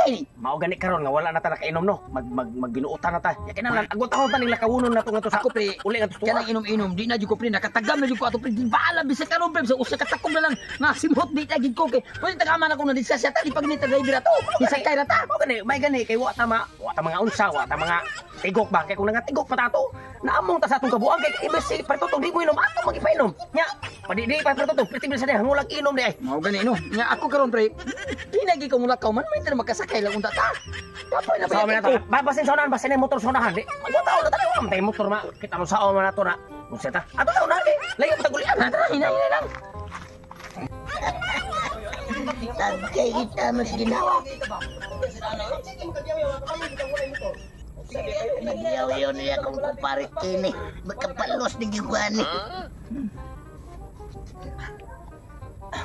Sakay ni. Mao gani karon nga wala na ta nakainom, no. Mag mag magbinuotan na ta. Ya kinahanglan agwantahon ta ning lakawunon nato ngadto sa Ako, pre, uli ngadto sa tuwa. Kanang inom-inom, di na jud ko, pre, nakatagam na jud ko ato, pre, di bahala bisag karon, pre, sa usa ka takom na lang nga simhot di ta gid ko kay. Pwede tagaman ako na di sa siya ta di pag ni ta driver ato. Isakay ra ta. Mao gani, may gani kay wa ta ma, wa ta mga unsa, wa ta mga tigok ba kay kung nangatigok pa ta ato, naamong ta sa atong kabuang kay imbes si Partutong di mo inom ato magipainom. Nya, padi di pa Partutong, priti sa diha hangulag inom di ay. Mao gani, no. Nga ako karon, pre, di na gid ko mulakaw man may tira makasakay lang unta ta. Kapoy na Sa pa na ko. to, babasin sa unahan, basin ang motor sa unahan, di. Magwataw na tayo, wa tay motor ma. Kita mo sao man nato na. Unsa ta? Ato na unahan kay. Layo pa tagulian. Tara, hinay hinay lang. Tagay kita mas ginawa. Nagyaw-yaw niya akong kumpare kini. Makapalos ni giguan ni.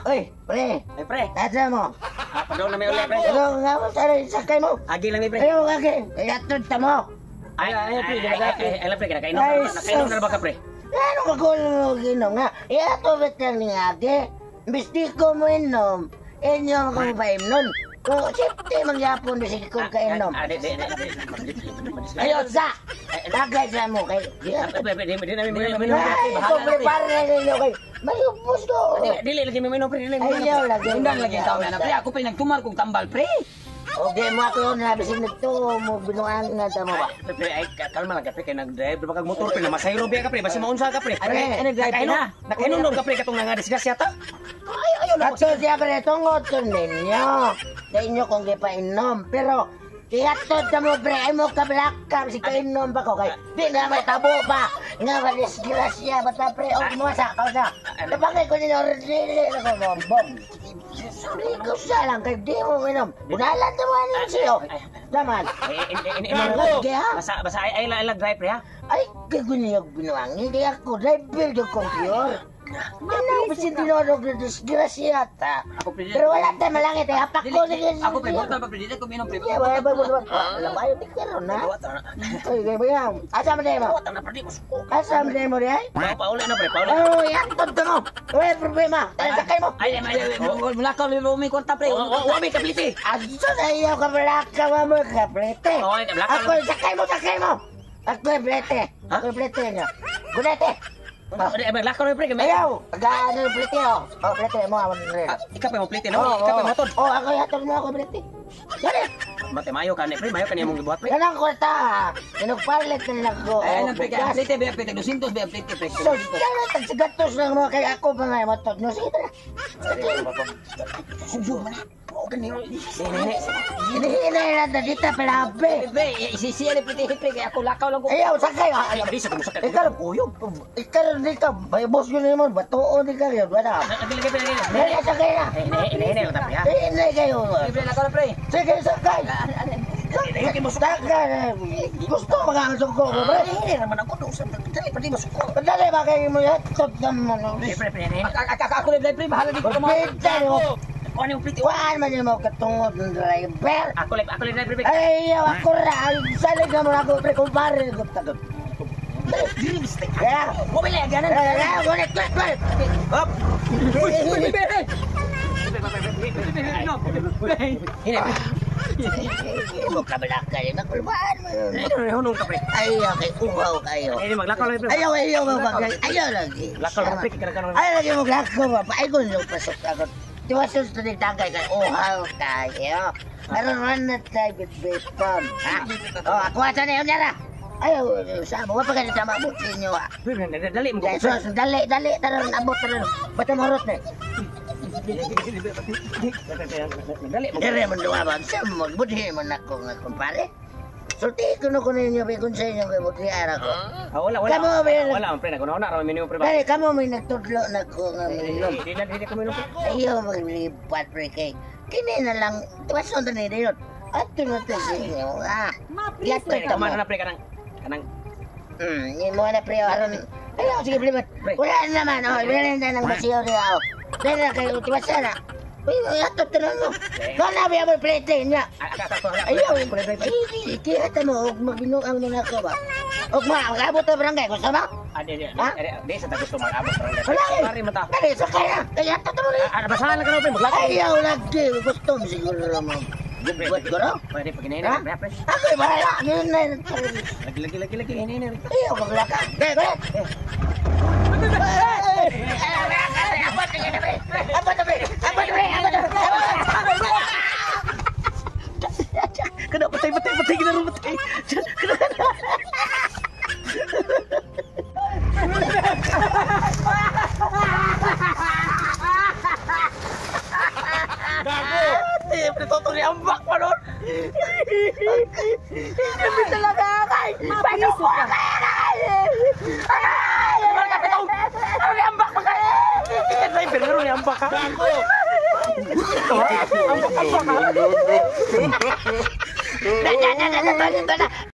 Uy, pre. Ay pre, Asa mo? ah, padaw na may uli pre. Ano nga mo? Sana sakay mo? Agi lang mi pre. Ayaw kaki. Ayatod ta mo. Ay, ay, ay, pre, ay, ay, ay, pre, nakainom Ay, nakainom na sus. ba ka pre? Ano ka kung ginom nga? Iyato ba't lang ni ate? Imbis di ko mo inom, inyo ko paimnon. Kung safety mangyapon bisig ko kainom. Ah, di, di, di, di, di. Ayaw sa! Tagay sa mo kay. Ah, pre, pre, di, di namin minom, pre. Ay, Bahala kung na, pre. prepare ninyo kay. Mayubos ko. Di, dili lagi minom pre, dili minom. Ayaw lagi. Undang lagi ang taon na pre, ako pre nagtumar kong tambal, pre. Okay mo ako na bisig nagtuo mo binuang nga tamo ba. Pre, pre, ay, kalma lang ka pre, kay nag-drive ba kag motor pre, na masayro biya ka pre, basi maunsa ka pre. Ay, ay, nag-drive Nakainom, na. nakainom daw ka pre katong nga disgrasya ta. Ay, ayaw na. Ato siya pre tungod ko ninyo. Sa inyo kong gipainom. Pero Iyatod na mo pre, ay mo kablaka, si kainom ba ko kay di na may tabo pa. Nga ba disgrasya bata pre, o mo sa kao sa. Napakay ko ninyo dili na ko mo bom. Ligo siya lang kay di mo minom. Bunalan na mo ano siyo. Daman. Eh, eh, eh, eh, eh, Ha? Basta, basta ay, ay, ay, drive pre ha. Ay, kagunyog binuang. Hindi ako driver yung computer. Ano ba si tinorog na disgrasya ta? Ako, pre, Pero wala tayo malangit eh. Hapak ko Dili, ako pre, buta pa pre, dili ko minom pre. Yeah, wala ba wala ba? Wala ba yung karon na? Ay, kay ba yan? Asa man mo? Wala na pre, di mo suko. Asa man mo di ay? Pa, pauli na pre, pauli. Oh, yatod to mo. Wala problema. Tara sakay mo. Ay, ay, ay, mulakaw mo may kwarta pre. Oh, oh, wa may kapliti. Aso na iyo ka balaka wa mo ka plete. Oh, ay, kablaka. Ako sakay mo, sakay mo. Ako plete. Ako plete niya. Gulete. Di, eh, maglakaw na pre, kay may. Ayaw, gaano yung plete oh. Oh, plete mo awon rin. Ah, ikaw pa mo pliti no? Ikaw pa mo tod. Oh, ako yatod mo ako plete. Dali. Mate mayo ka ni pre, mayo ka ni imong gibuhat pre. Kanang kwarta. Inugpalit na lang ko. Ay, nang pre, ang plite, be, pre, 200 be, ang plite, pre. So, kaya tagsigatos lang mo kay ako pa nga matod no. Sige tara. Subo man. Oh, gani. Nene. Hinihina na na dita palabe. Pre, isisiya ni plite, pre, kay ako lakaw lang ko. Ayaw, sakay. Ay, di sa kumusakay. Ikaw, ikaw dito, may boss yun naman, batuon di ka yun, wala. Lagi lagi pre, lagi. Dali, sakay na. Nene, nene lang ta pre ha. Hinay kayo. Pre, lakaw na pre. Sige, sakay. Sakay. Gusto mga suko ko, pre. Hindi naman ako do sa dali pa di masuko. Dali ba kayo mo yatod naman. Pre, pre, pre, nene. Ako pre, pre, bahala di ko mo. Pagpita mo. Kuha ni pliti. Kuhaan man yung mga katungod ng driver. Ako lang pre. Ay, ako ra. Salig naman ako, pre. Kumpare, guptagot. Kaya, Mobile ya ganan. kaya, kaya, gulit, gulit, gulit. Hop. Pre, Hine. Mo kabalaka yun. Nakulbaan mo yun. Nene, hunong ka pre. Ay, okay, uhaw kayo. Nene, maglakaw lang pre. Ayaw, ayaw, mabagay. Ayaw lagi. Lakaw lang pre, kaya Ayaw lagi mo lakaw ba? Ay, kung yung pasok ako. Di ba susunod tagay kay uhaw tayo. Aron ran na tayo bitbiton. Ha? Oh, ako asa na yun na. Ayaw, sa mo, wala pa kayo sa maabot ninyo. ah. Pre, dali mo Dali, sus, dali, dali, taron, abot, taron. Basta morot na. Dali mo. Dire man duha ba? Sa mo, magbudhi man ako nga kumpare. Sulti ko na ko ninyo, kay kung sa inyo, kay budhi ara ko. Ah, wala, wala. Kamo, may- Wala, pre, naguna na ra minimo pre ba. Dali, kamo may nagtudlo na ko nga minom. Di na di ko minum pre. Ayaw maglipat, pre, kay kini na lang, tuwason na ni Dayot. Ato na to sa inyo, ah. Yato Pre, ta mo. kuman na pre kanang kanang Mo na pre, aron. Ayaw, sige, pre, Pre. wala na naman, oh, wala na nang basiyo niya, oh. Dali na kayo, tuwasan na. Uy, yato ta na mo. Wala ba yung plate niya? Ayaw, ay, kihata mo, og magbinuang mo na ako ba? Og ma, mag-abot na barangay, gusto mo? Ah, di di Ha? di di sa ta gusto mag-abot barangay. Wala eh. Pare mata. Dali, sakay na. Kaya yato ta mo rin. Ah, basahan lang ka pre, maglakaw. Ayaw, lagi, gusto mo siguro mo. Gubot ko ro. Pwede pag Ha? pre, pre. Ako'y bahala. Ngayon. Lagi, lagi, lagi, lagi, hinay. Ayaw, kabalaka. Pre, Kada patay patay patay ginaro patay. Gago! Pre, totoo ni ambak pa nun. Hindi talaga kay. Mapiso ka. Ano ni ambak pa kayo? Ticket driver, meron ni ambak ha? Gago! Ambak, ambak ha? Na, na, na, na, na, na, na.